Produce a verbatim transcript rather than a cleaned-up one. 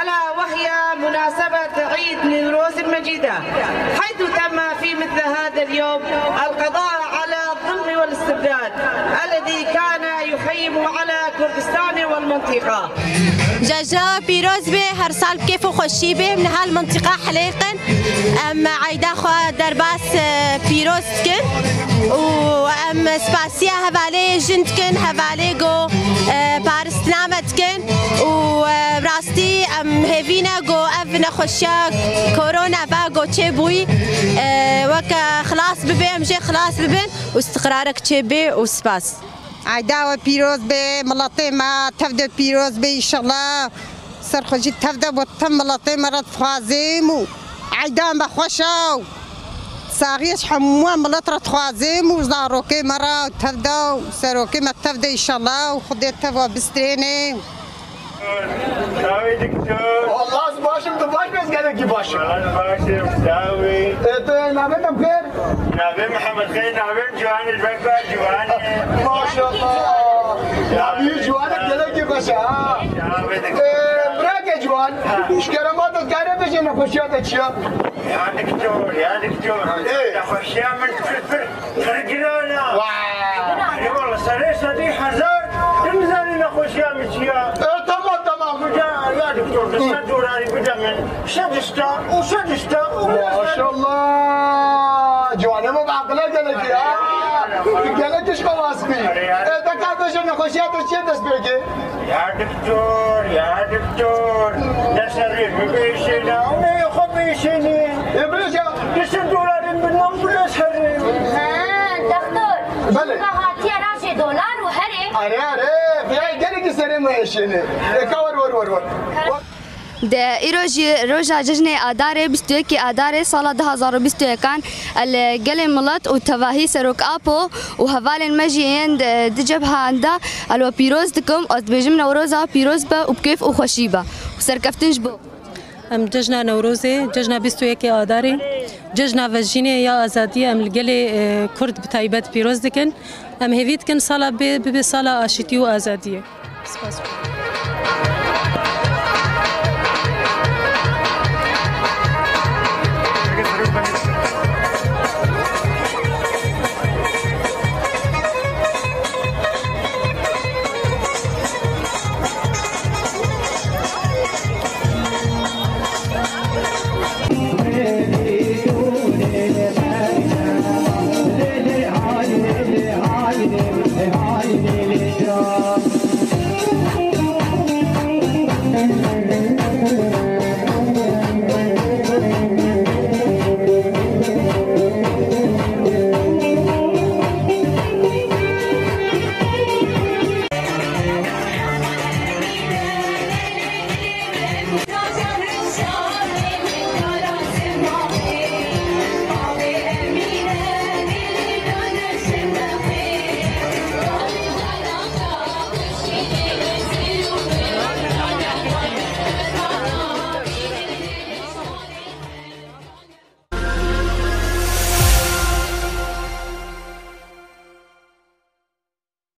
ألا وهي مناسبة عيد نوروز المجيدة، حيث تم في مثل هذا اليوم القضاء على الظلم والاستبداد الذي كان يخيم على كردستان والمنطقة. Cejna we pîroz be, her sal bi kêf û xweşî be. Em niha li mintiqa Hilêqin. Em eyda xwe derbas, e, pîroz dikin û em spasiya hevalê jin dikin, hevalê ku, e, paristina me dikin û, e, bi rastî em hêvî ne ku ev nexweşiya korona ve ku çêbûyî, e, weke xilas bibe, em jê xilas bibin û istiqrarek çêbe û spas. Eyda we pîroz be, miletê me tev de pîroz be înşallah. Ser xwe jî tev de bo tim miletê me re dixwazim û eyda me xweş e û saxiyê ji hemû milet re dixwazim û zarokê me re tev de û serokê me tev de înşallah û Xwedê tev we bistrêne. Dawî diktor. Allah, ez baş im, tu baş bes gelekî baş im. Allah, baş im, dawî. E, tu navê te pêr? Navê Mihemed Xeyr, navê Ciwan, ji ber ku ez ciwan im. Maşallah. Navî ciwan e, gelekî baş e, ha. Dawî diktor. E, birake ciwan, ji kerema te karê bêje nexweşiya te çi ye? Ya diktor, ya diktor. Ê. Nexweşiya min pir pir pir giran e. Vay. Ê wele serê sedî hezar, tu nizanî nexweşiya min çi ye. E, tamam, tamam. Guca, ya diktor, tu sed dolarî bide min. Sed ista, û sed ista, û sed. Maşallah. Ciwanê me bi aqila gelekî ha. Gelek ji xwe waz bî. E, te ka bêje nexweşiya te çi ye dest pê kê? Ya diktor, ya diktor, ne serê min bêşêne, ew ne xwe bêşêne. Ê, bêje. Du sed dolarên min nan bile serê. He, doktor. Belê. Şûka hatiye rajê dolar û herê. Are, are, vêya gelekî serê me êşêne. Ê, ka wer, wer, wer, wer. Di îro jî roja cejnê Adarê, bîst û yekê Adarê sala du hazar û bîst û yekan, li gelê milet û tevahî Serok Apo û hevalên me jî yên di, di cebhan de, ez we pîroz dikim, ez dibêjim Newroza pîroz be û bi kêf û xweşî be û serkeftin ji bo. Em cejna Newrozê, cejna bîst û yekê Adarê, cejna vejînê ya azadiyê em li gelê, e, Kurd bi taybet pîroz dikin. Em hêvî dikin sala bê, bibe sala aşîtî û azadiyê. Spas.